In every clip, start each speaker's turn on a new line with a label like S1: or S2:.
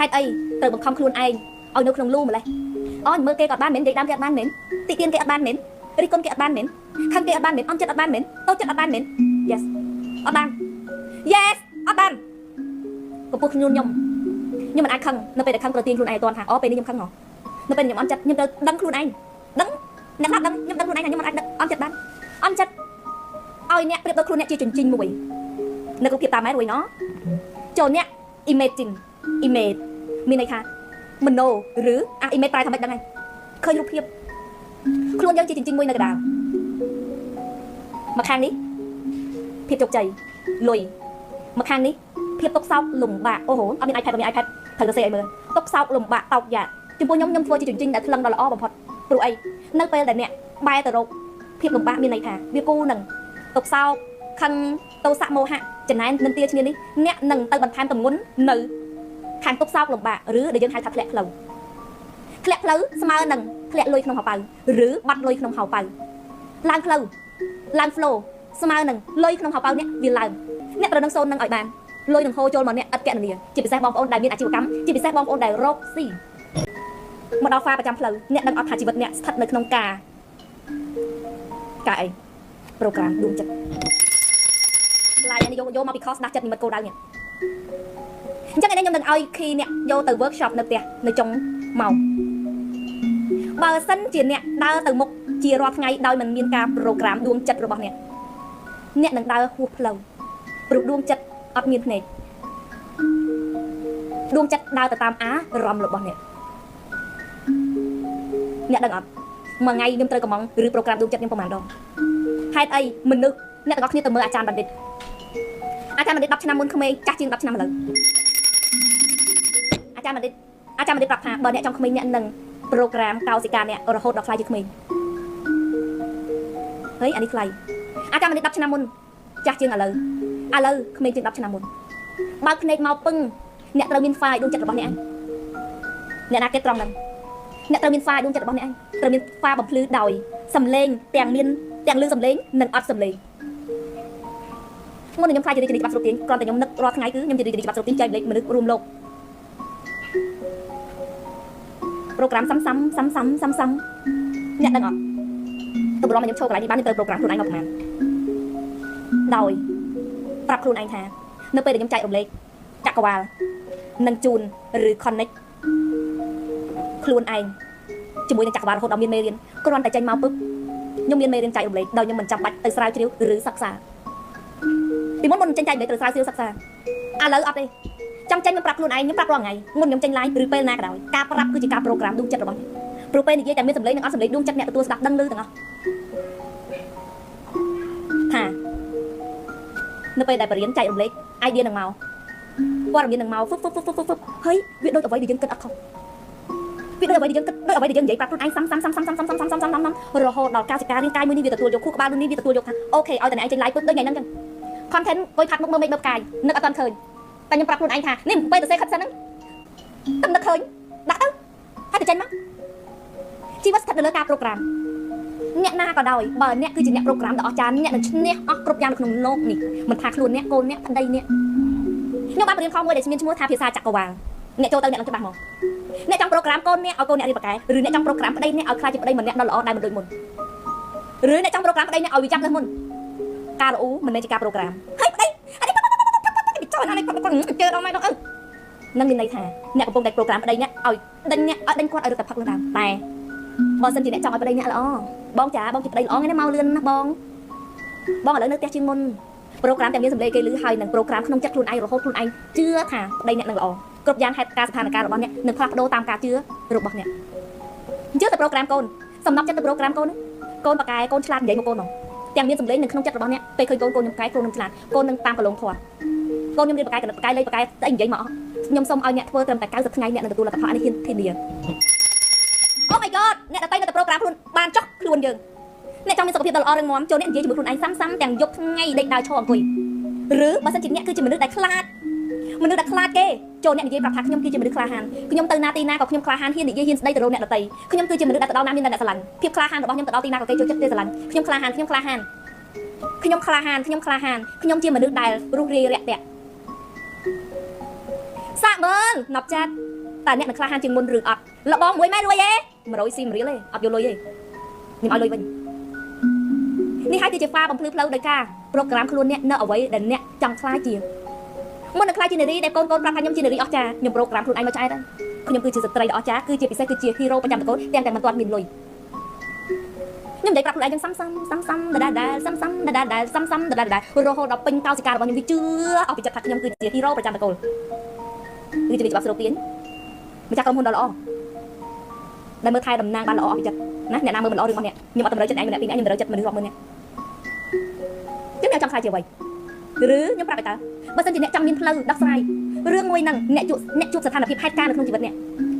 S1: ហេតុអីត្រូវបង្ខំខ្លួនឯងឲ្យនៅក្នុងលូម្លេះអូមើលគេក៏បានមែននិយាយដើមគេអត់បានមែនតិទៀនគេអត់បានមែនរិះគន់គេអត់បានមែនខឹងគេអត់បានមែនអន់ចិត្តអត់បានមែនតូចចិត្តអត់បានមែន Yes អត់បាន Yes អត់បានកំពុះខ្លួនខ្ញុំខ្ញុំមិនអាចខឹងនៅពេលដែលខឹងត្រូវទាញខ្លួនឯងអត់ទាន់ថាអូពេលនេះខ្ញុំខឹងហ៎នៅពេលខ្ញុំអន់ចិត្តខ្ញុំត្រូវដឹងខ្លួនឯងដឹងអ្នកខ្លះដឹងខ្ញុំដឹងខ្លួនឯងថាខ្ញុំមិនអាចអន់ចិត្តបានអន់ចិត្តឲ្យអ្នកប្រៀបដូចខ្លួនអ្នកជាជញ្ជីងមួយនៅរូបភាពតាមម៉ែរួយណោះចូលអ្នក imagine image មានន័យថាមโนឬអា image ប្រែថាម៉េចដឹងហើយឃើញរូបភាពខ្លួនយើងជាជញ្ជីងមួយនៅកណ្ដាលមកខាងនេះភាពជោគជ័យលុយមកខាងនេះភាពទុកសោកលំបាកអូហូអត់មាន iPad អត់មាន iPad ត្រូវទៅសេឲ្យមើលទុកសោកលំបាកតោកយ៉ាចំពោះខ្ញុំខ្ញុំធ្វើជាជញ្ជីងដែលថ្លឹងដល់ល្អបំផុតព្រោះអីនៅពេលដែលអ្នកបែរទៅរកភាពលំបាកមានន័យថាវាគូនឹងទុកសោកខឹងទោសៈមោហៈចំណែននិន្ទាឈ្នានេះអ្នកនឹងទៅបន្ថែមទម្ងន់នៅខាងទុកសោកលំបាកឬដែលយើងហៅថាធ្លាក់ផ្លូវធ្លាក់ផ្លូវស្មើនឹងធ្លាក់លុយក្នុងហោប៉ៅឬបាត់លុយក្នុងហោប៉ៅឡើងផ្លូវឡើង flow ស្មើនឹងលុយក្នុងហោប៉ៅអ្នកវាឡើងអ្នកត្រូវនឹងសូននឹងឲ្យបានលុយនឹងហូរចូលមកអ្នកឥតកណនាជាពិសេសបងប្អូនដែលមានអាជីវកម្មជាពិសេសបងប្អូនដែលរកស៊ីមកដល់ហ្វាប្រចាំផ្លូវអ្នកដឹងអត់ថាជីវិតអ្នកស្ថិតនៅក្នុងការការអីប្រូក្រាមដួងចិត្តឡាយនេះយកយកមកពី course ដាស់ចិត្តនិមិត្តគោលដៅនេះអញ្ចឹងឯនេះខ្ញុំនឹងឲ្យ key អ្នកយកទៅ workshop នៅផ្ទះនៅចុងម៉ោងបើសិនជាអ្នកដើរទៅមុខជារាល់ថ្ងៃដោយមិនមានការប្រូក្រាមដួងចិត្តរបស់អ្នកអ្នកនឹងដើរហួសផ្លូវព្រោះដួងចិត្តអត់មានភ្នែកដួងចិត្តដើរទៅតាមអារម្មណ៍របស់អ្នកអ្នកដឹងអត់មួយថ្ងៃខ្ញុំត្រូវកំងឬប្រូក្រាមដួងចិត្តខ្ញុំប្រហែលដងហេតុអីមនុស្សអ្នកទាំងអស់គ្នាទៅមើលអាចារ្យបណ្ឌិតអាចារ្យបណ្ឌិត10ឆ្នាំមុនក្មេងចាស់ជាង10ឆ្នាំឥឡូវអាចារ្យបណ្ឌិតអាចារ្យបណ្ឌិតប្រាប់ថាបើអ្នកចង់ក្មេងអ្នកនឹងប្រូក្រាមកោសិកាអ្នករហូតដល់ខ្លាយជាក្មេងហើយអានេះខ្លៃអាចារ្យបណ្ឌិត10ឆ្នាំមុនចាស់ជាងឥឡូវឥឡូវក្មេងជាង10ឆ្នាំមុនបើកភ្នែកមកពឹងអ្នកត្រូវមានហ្វាយដួងចិត្តរបស់អ្នកឯងអ្នកណាគេត្រង់ហ្នឹងអ្នកត្រូវមានហ្វាយដួងចិត្តរបស់អ្នកឯងត្រូវមានហ្វាបំភ្លឺដោយសំឡេងទាំងមានទាំងលឺសំឡេងនិងអត់សំឡេងមុននឹងខ្ញុំខ្លាចជារាជនីច្បាប់ស្រុកទាញគ្រាន់តែខ្ញុំនឹករាល់ថ្ងៃគឺខ្ញុំជារាជនីច្បាប់ស្រុកទាញចែកលេខមនុស្សរួមលោកប្រូក្រាមសាំសាំសាំសាំសាំសាំអ្នកដឹងអត់ទម្រាំខ្ញុំចូលកន្លែងនេះបានខ្ញុំត្រូវប្រូក្រាមខ្លួនឯងមកប្រហែលដោយប្រាប់ខ្លួនឯងថានៅពេលដែលខ្ញុំចែករំលែកចក្រវាលនឹងជូនឬ connect ខ្លួនឯងជាមួយនឹងចក្រវាលរហូតដល់មានមេរៀនគ្រាន់តែចេញមកពឹបខ្ញុំមានមេរៀនចែករំលែកដោយខ្ញុំមិនចាំបាច់ទៅស្រាវជ្រាវឬសិក្សាពីមុនមុនចេញចែករំលែកត្រូវស្រាវជ្រាវសិក្សាឥឡូវអត់ទេចង់ចេញខ្ញុំប្រាប់ខ្លួនឯងខ្ញុំប្រាប់រាល់ថ្ងៃមុនខ្ញុំចេញ live ឬពេលណាក៏ដោយការប្រាប់គឺជាការប្រូក្រាមដួងចិត្តរបស់អ្នកព្រោះពេលនិយាយតែមានសម្លេងនិងអត់សម្លេងដួងចិត្តអ្នកទទួលស្ដាប់ដឹងឮទាំងអស់ថានៅពេលដែលបរិញ្ញាចែករំលែក idea នឹងមកព័ត៌មាននឹងមកហ្វឹបហ្វឹបហ្វឹបហ្វឹបហើយវាដូចអ្វីដែលយើងគិតអត់ខុសវាដូចអ្វីដែលយើងគិតដូចអ្វីដែលយើងនិយាយប្រាប់ខ្លួនឯងសាំសាំសាំសាំសាំសាំសាំសាំសាំសាំរហូតដល់កោសិការាងកាយមួយនេះវាទទួលយកខួរក្បាលនេះវាទទួលយកថា OK ឲ្យតែអ្នកឯងចេញ live ពឹបដូចថ្ងៃហ្នឹងចឹង content អង្គុយផាត់មុខមើលមេឃមើលផ្កាយនឹកអត់ទាន់ឃើញតែខ្ញុំប្រាប់ខ្លួនឯងថានេះពេលទៅសេ caption ហ្នឹងតែនឹកឃើញដាក់ទៅហើយទៅចេញមកជីវិតស្ថិតនៅលើការប្រូក្រាមអ្នកណាក៏ដោយបើអ្នកគឺជាអ្នកប្រូក្រាមដ៏អស្ចារ្យអ្នកនឹងឈ្នះអស់គ្រប់យ៉ាងនៅក្នុងលោកនេះមិនថាខ្លួនអ្នកកូនអ្នកប្តីអ្នកខ្ញុំបានបរៀនខមួយដែលមានឈ្មោះថាភាសាចក្រវាលអ្នកចូលទៅអ្នកនឹងច្បាស់មកអ្នកចង់ប្រូក្រាមកូនអ្នកឲ្យកូនអ្នករៀនបកែឬអ្នកចង់ប្រូក្រាមប្តីអ្នកឲ្យខ្លាចជាប្តីម្នាក់ដ៏ល្អដែលមិនដូចមុនឬអ្នកចង់ប្រូក្រាមប្តីអ្នកឲ្យវាចាប់លើសមុនការរអ៊ូមិនមែនជាការប្រូក្រាមហើយប្តីអនេះចោលណានេះជើដល់ម៉ែដល់អឺនឹងមានន័យថាអ្នកកំពុងតែប្រូក្រាមប្តីអ្នកឲ្យដេញអ្នកឲ្យដេញគាត់ឲ្យរត់តែផឹកលឿនតាមតែបើសិនជាអ្នកចង់ឲ្យប្តីអ្នកល្អបងចាបងជាប្តីល្អថ្ងៃនេះមកលឿនណាបងបងឥឡូវនៅផ្ទះជាងមុនប្រូក្រាមតែមានសម្លេងគេលឺហើយនឹងប្រូក្រាមក្នុងចិត្តខ្លួនឯងរហូតខ្លួនឯងជឿថាប្តីអ្នកនឹងល្អគ្រប់យ៉ាងហេតុការស្ថានភាពរបស់អ្នកនឹងផ្លាស់ប្ដូរតាមការជឿរបស់អ្នកជឿទៅប្រូក្រាមកូនសំណប់ចិត្តទៅប្រូក្រាមកូនកូនបកែកូនឆ្លាតនិយាយមកកូនមកទាំងមានសម្លេងនៅក្នុងចិត្តរបស់អ្នកពេលឃើញកូនកូនខ្ញុំកែខ្លួនខ្ញុំឆ្លាតកូននឹងតាមកលងធွာកូនខ្ញុំរៀនបកែកណិតបកែលេខបកែស្អីនិយាយមកខ្ញុំសូមឲ្យអ្នកធ្វើត្រឹមតែ90ថ្ងៃអ្នកនឹងទទួលលទ្ធផលនេះហ៊ានធានា Oh my god អ្នកដតីនៅតែប្រូក្រាមខ្លួនបានចុះខ្លួនយើងអ្នកចង់មានសុខភាពដ៏ល្អរឹងមាំចូលអ្នកនិយាយជាមួយខ្លួនឯងសាំសាំទាំងយប់ថ្ងៃដេកដើរឈរអង្គុយឬបើសិនជាអ្នកគឺជាមនុស្សដែលខ្លាចមនុស្សដែលខ្លាចគេចូលអ្នកនិយាយប្រាប់ថាខ្ញុំគឺជាមនុស្សក្លាហានខ្ញុំទៅណាទីណាក៏ខ្ញុំក្លាហានហ៊ាននិយាយហ៊ានស្ដីទៅរកអ្នកដតីខ្ញុំគឺជាមនុស្សដែលទៅដល់ណាមានតែអ្នកស្រឡាញ់ភាពក្លាហានរបស់ខ្ញុំទៅដល់ទីណាក៏គេចូលចិត្តគេស្រឡាញ់ខ្ញុំក្លាហានខ្ញុំក្លាហានខ្ញុំក្លាហានខ្ញុំក្លាហានខ្ញុំជាមនុស្សដែលរុះរាយរាក់ទាក់ សាកមើលណប់ចាត់តើអ្នកនឹងក្លាហានជាងមុនឬអត់លបងមួយម៉ែរួយទេ100ស៊ីមរៀលទេអត់យកលុយទេខ្ញុំឲ្យលុយវិញនេះហើយគឺជាហ្វាបំភ្លឺផ្លូវដោយការប្រូក្រាមខ្លួនអ្នកនៅអ្វីដែលអ្នកចង់ខ្លាចជាមុននឹងខ្លាចជានារីដែលកូនកូនប្រាប់ថាខ្ញុំជានារីអស្ចារ្យខ្ញុំប្រូក្រាមខ្លួនឯងមកឆ្អែតហើយខ្ញុំគឺជាស្ត្រីដ៏អស្ចារ្យគឺជាពិសេសគឺជា hero ប្រចាំតកូលទាំងតែមិនទាន់មានលុយខ្ញុំនិយាយប្រាប់ខ្លួនឯងចឹងសាំសាំសាំសាំដដែលដែលសាំសាំដដែលដែលសាំសាំដដែលដែលរហូតដល់ពេញកោសិការបស់ខ្ញុំវាជឿអស់ពីចិត្តថាខ្ញុំគឺជា hero ប្រចាំតកូលគឺជាច្បាប់ស្រូបទាញម្ចាស់ក្រុមហ៊ុនដ៏ល្អដែលមើលថែតំណាងបានល្អអស់ពីចិត្តណាអ្នកណាមើលមិនល្អរឿងរបស់អ្នកខ្ញុំអត់តម្រូវចិត្តឯងម្នាក់ពីរនាក់ខ្ញុំតម្រូវចិត្តមនុស្សរាប់ម៉ឺននាក់ចឹងអ្នកចង់ខ្លាចជាអ្វីឬខ្ញុំប្រាប់ឲ្យតើបើសិនជាអ្នកចង់មានផ្លូវដោះស្រាយរឿងមួយហ្នឹងអ្នកជួបស្ថានភាពហេតុការណ៍នៅក្នុងជីវិតអ្នក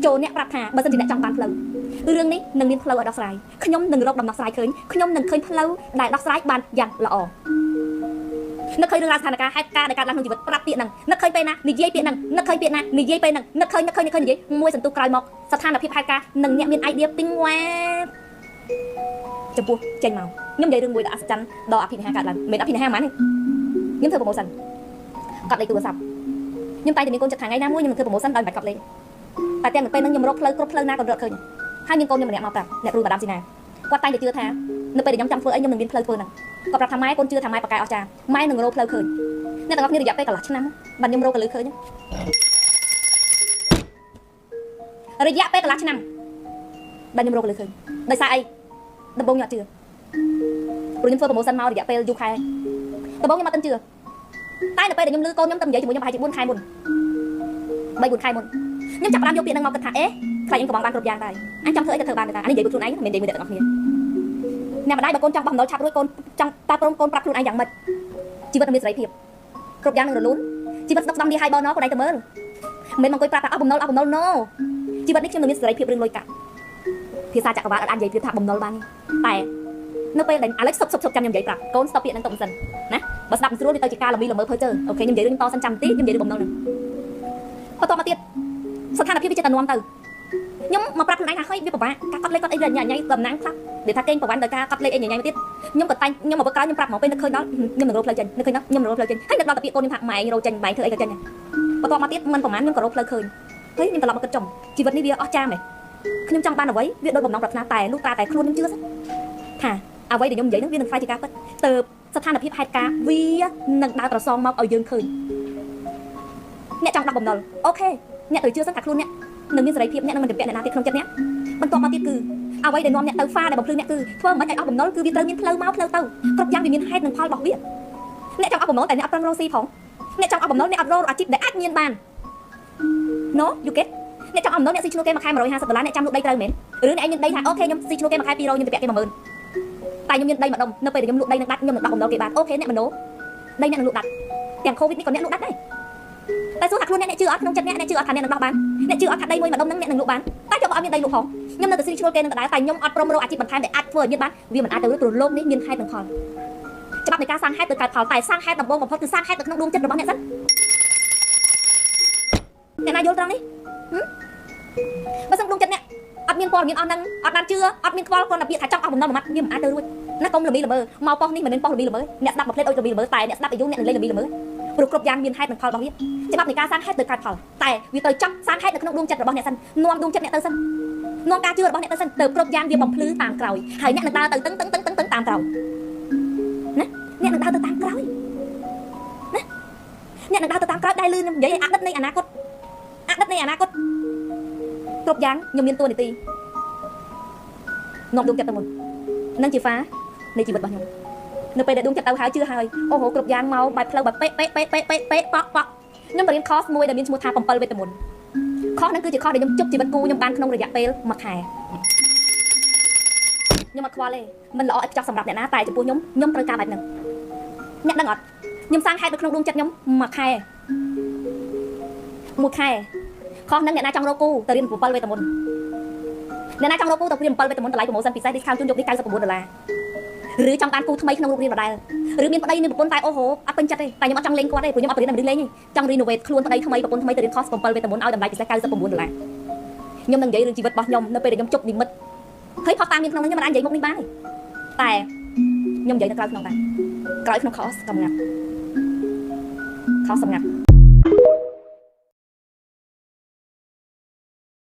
S1: ចូលអ្នកប្រាប់ថាបើសិនជាអ្នកចង់បានផ្លូវរឿងនេះនឹងមានផ្លូវឲ្យដោះស្រាយខ្ញុំនឹងរកដំណោះស្រាយឃើញខ្ញុំនឹងឃើញផ្លូវដែលដោះស្រាយបានយ៉ាងល្អនឹកឃើញរឿងរ៉ាវស្ថានភាពហេតុការណ៍ដែលកើតឡើងក្នុងជីវិតប្រាប់ពាក្យហ្នឹងនឹកឃើញពេលណានិយាយពាក្យហ្នឹងនឹកឃើញពាក្យណានិយាយពេលហ្នឹងនឹកឃើញនឹកឃើញនឹកឃើញនិយាយមួយសន្ទុះក្រោយមកស្ថានភាពហេតុការណ៍នឹងអ្នកមាន idea ពីងវ៉ាចំពោះចេញមកខ្ញុំនិយាយរឿងមួយដ៏អស្ចារ្យដ៏អភិនិហាកើតឡើងមិនអភិនិហាហ្មងទេខ្ញុំធ្វើ promotion កត់លេខទូរស័ព្ទខ្ញុំតែងតែមានកូនចិត្តថាថ្ងៃណាមួយខ្ញុំនឹងធ្វើ promotion ដោយមិនបាច់កត់លេខតែទាំងពេលហ្នឹងខ្ញុំរកផ្លូវគ្រប់ផ្លូវណាក៏រកឃើញហើយមានកូនខ្ញុំម្នាក់មកប្រាប់អ្នកគ្រូម៉ាដាមស៊ីណាគាត់តែងតែជឿថានៅពេលដែលខ្ញុំចង់ធ្វើអីខ្ញុំនឹងមានផ្លូវធ្វើហ្នឹងគាត់ប្រាប់ថាម៉ែកូនជឿថាម៉ែប៉ាកែអស្ចារ្យម៉ែនឹងរកផ្លូវឃើញអ្នកទាំងអស់គ្នារយៈពេលកន្លះឆ្នាំបានខ្ញុំរកកលឺឃើញរយៈពេលកន្លះឆ្នាំបានខ្ញុំរកកលឺឃើញដោយសារអីដំបូងខ្ញុំអត់ជឿព្រោះខ្ញុំធ្វើ promotion មករយៈពេលយូរខែដំបូងខ្ញុំអត់ទាន់ជឿតែនៅពេលដែលខ្ញុំលឺកូនខ្ញុំទៅនិយាយជាមួយខ្ញុំប្រហែលជា4ខែមុន3 4ខែមុនខ្ញុំចាប់ផ្ដើមយកពាក្យហ្នឹងមកគិតថាអេខ្លាចខ្ញុំកំងបានគ្រប់យ៉ាងដែរអញចង់ធ្វើអីក៏ធ្វើបានដែរអានេះនិយាយមួយខ្លួនឯងមិនមែននិយាយមួយអ្នកទាំងអស់គ្នាអ្នកម្ដាយបើកូនចង់បោះបំណុលឆាប់រួចកូនចង់តើព្រមកូនប្រាប់ខ្លួនឯងយ៉ាងម៉េចជីវិតនឹងមានសេរីភាពគ្រប់យ៉ាងនឹងរលូនជីវិតស្ដុកស្ដំលាហើយបងណកូនឯងទៅមើលមិនមែនមកអង្គុយប្រាប់ថាអស់បំណុលអស់បំណុល no ជីវិតនេះខ្ញុំនឹងមានសេរីភាពរឿងលុយកាក់ភាសាចក្រវាឡអត់អាចនិយាយប្រៀបថាបំណុលបានទេតែនៅពេលដែលឥឡូវសុបសុបសុបចាំខ្ញុំនិយាយប្រាប់កូនស្តុបពាក្យហ្នឹងទុកមិនសិនណាបើស្ដាប់មិនស្រួលវាទៅជាការល្មីល្មើភើជើអូខេខ្ញុំនិយាយរឿងតសិនចាំតិចខ្ញុំនិយាយរឿងបំណុលហ្នឹងបន្តមកទៀតស្ថានភាពវាចេះតែនាំទៅខ្ញុំមកប្រាប់ខ្លួនឯងថាហុយវាពិបាកការកត់លេខកត់អីវាញ៉ៃញ៉ៃតំណាងខ្លះដែលថាកេងប្រវ័នដោយការកត់លេខអីញ៉ៃញ៉ៃមកទៀតខ្ញុំក៏តែងខ្ញុំមកក្រោយខ្ញុំប្រាប់មកពេលនឹកឃើញដល់ខ្ញុំនឹងរកផ្លូវចេញនឹកឃើញដល់ខ្ញុំនឹងរកផ្លូវចេញហើយនឹកដល់តែពាក្យកូនខ្ញុំថាម៉ែឯងរកចេញម៉ែឯងធ្វើអីក៏ចេញបន្តមកទៀតមិនប្រហែលខ្ញុំក៏រកផ្លូវឃើញហើយខ្ញុំត្រឡប់មកគិតចំជីវិតនេះវាអស្ចារ្យមែនខ្ញុំចង់បានអ្វីវាដូចបំណងប្រាថ្នាតែលុះត្រាតែខ្លួនខ្ញុំជឿថាអ្វីដែលខ្ញុំនិយាយហ្នឹងវានឹងខ្លាយជាការពិតទៅស្ថានភាពហេតុការណ៍វានឹងដើរត្រសងមកឲ្យយើងឃើញអ្នកចង់ដោះបំណុលអូខេអ្នកត្រូវជឿសិនថាខ្លួនអ្នកនឹងមានសេរីភាពអ្នកនឹងមិនជំពាក់អ្នកណាទៀតក្នុងចិត្តអ្នកបន្ទាប់មកទៀតគឺអ្វីដែលនាំអ្នកទៅហ្វាដែលបំភ្លឺអ្នកគឺធ្វើមិនឲ្យអស់បំណុលគឺវាត្រូវមានផ្លូវមកផ្លូវទៅគ្រប់យ៉ាងវាមានហេតុនិងផលរបស់វាអ្នកចង់អស់បំណុលតែអ្នកអត់ប្រឹងរកស៊ីផងអ្នកចង់អស់បំណុលអ្នកអត់រកអាជីពដែលអាចមានបាន No you get អ្នកចង់អស់បំណុលអ្នកស៊ីឈ្នួលគេមួយខែ150ដុល្លារអ្នកចាំលក់ដីត្រូវមែនឬអ្នកឯងមានដីថាអូខេខ្ញុំស៊ីឈ្នួលគេមួយខែ200ខ្ញុំទៅពាក់គេ10000តែខ្ញុំមានដីមួយដុំនៅពេលដែលខ្ញុំលក់ដីនឹងដាច់ខ្ញុំនឹងដោះបំណុលគេបានអូខេអ្នកមនោដីអ្នកនឹងលក់ដាច់ទាំង COVID នេះក៏អ្នកលក់ដាច់ដែរតែសួរថាខ្លួនអ្នកជឿអត់ក្នុងចិត្តអ្នកអ្នកជឿអត់ថាអ្នកនឹងដោះបានអ្នកជឿអត់ថាដីមួយម្ដុំហ្នឹងអ្នកនឹងលក់បានតែចុះបើអត់មានដីលក់ផងខ្ញុំនៅតែស៊ីឈ្នួលគេនឹងដដែលតែខ្ញុំអត់ព្រមរកអាជីពបន្ថែមដែលអាចធ្វើឲ្យមានបានវាមិនអាចទៅរួចព្រោះលោកនេះមានហេតុនិងផលច្បាប់នៃការសាងហេតុទៅកើតផលតែសាងហេតុដំបូងបំផុតគឺសាងហេតុនៅក្នុងដួងចិត្តរបស់អ្នកសិនអ្នកណាយល់ត្រង់នេះបើសិនដួងចិត្តអ្នកអត់មានព័ត៌មានអស់ហ្នឹងអត់បានជឿអត់មានខ្វល់គ្រាន់តែពាក្យថាចង់អស់បំណុលមួយម៉ាត់វាមិនអាចទៅរួចណាកុំល្មីល្មើមកប៉ុស្តិ៍នេះមិនមែនប៉ុស្តិ៍ល្មីល្មើអ្នកស្ដាប់មួយផ្លេតអុយល្មីល្មើតែអ្នកស្ដាប់អាយុអ្នកនឹងលេងល្មីល្មើព្រោះគ្រប់យ៉ាងមានហេតុនិងផលរបស់វាច្បាប់នៃការសាងហេតុទៅកើតផលតែវាត្រូវចាប់សាងហេតុនៅក្នុងដួងចិត្តរបស់អ្នកសិននាំដួងចិត្តអ្នកទៅសិននាំការជឿរបស់អ្នកទៅសិនទៅគ្រប់យ៉ាងវាបំភ្លឺតាមក្រោយហើយអ្នកនឹងដើរទៅតឹងតឹងតឹងតឹងតឹងតាមក្រោយណាអ្នកនឹងដើរទៅតាមក្រោយណាអ្នកនឹងដើរទៅតាមក្រោយដែលលឺខ្ញុំនិយាយឲ្យអតីតនៃអនាគតអតីតនៃអនាគតគ្រប់យ៉ាងខ្ញុំមានតួនាទីនាំដួងចិត្តទៅមុននឹងជាហ្វានៃជីវិតរបស់ខ្ញុំនៅពេលដែលដួងចិត្តទៅហើយជឿហើយអូហូគ្រប់យ៉ាងមកបែបផ្លូវបែបពេពេពេពេពេពេប៉ក់ប៉ក់ខ្ញុំទៅរៀន course មួយដែលមានឈ្មោះថា7វេទមន្ត course ហ្នឹងគឺជា course ដែលខ្ញុំជប់ជីវិតគូខ្ញុំបានក្នុងរយៈពេល1ខែខ្ញុំអត់ខ្វល់ទេមិនល្អឥតខ្ចោះសម្រាប់អ្នកណាតែចំពោះខ្ញុំខ្ញុំត្រូវការបែបហ្នឹងអ្នកដឹងអត់ខ្ញុំសាងហេតុនៅក្នុងដួងចិត្តខ្ញុំ1ខែ1ខែ course ហ្នឹងអ្នកណាចង់រកគូទៅរៀន7វេទមន្តអ្នកណាចង់រកគូទៅរៀន7វេទមន្តតម្លៃ promotion ពិសេស discount ជូនយប់នេះ99ដុល្លារឬចង់បានគូថ្មីក្នុងរូបរាងដដែលឬមានប្តីមានប្រពន្ធតែអូហូអត់ពេញចិត្តទេតែខ្ញុំអត់ចង់លេងគាត់ទេព្រោះខ្ញុំអត់បរៀនតែលេងទេចង់ renovate ខ្លួនប្តីថ្មីប្រពន្ធថ្មីទៅរៀន course 7វេទមន្តឲ្យតម្លៃពិសេស99ដុល្លារខ្ញុំនឹងនិយាយរឿងជីវិតរបស់ខ្ញុំនៅពេលដែលខ្ញុំជប់និមិត្តហើយផុសតាមមានក្នុងនេះខ្ញុំមិនអាចនិយាយមុខនេះបានទេតែខ្ញុំនិយាយនៅក្រៅក្នុងដែរក្រោយក្នុង course កំងាត់ course សម្ងាត់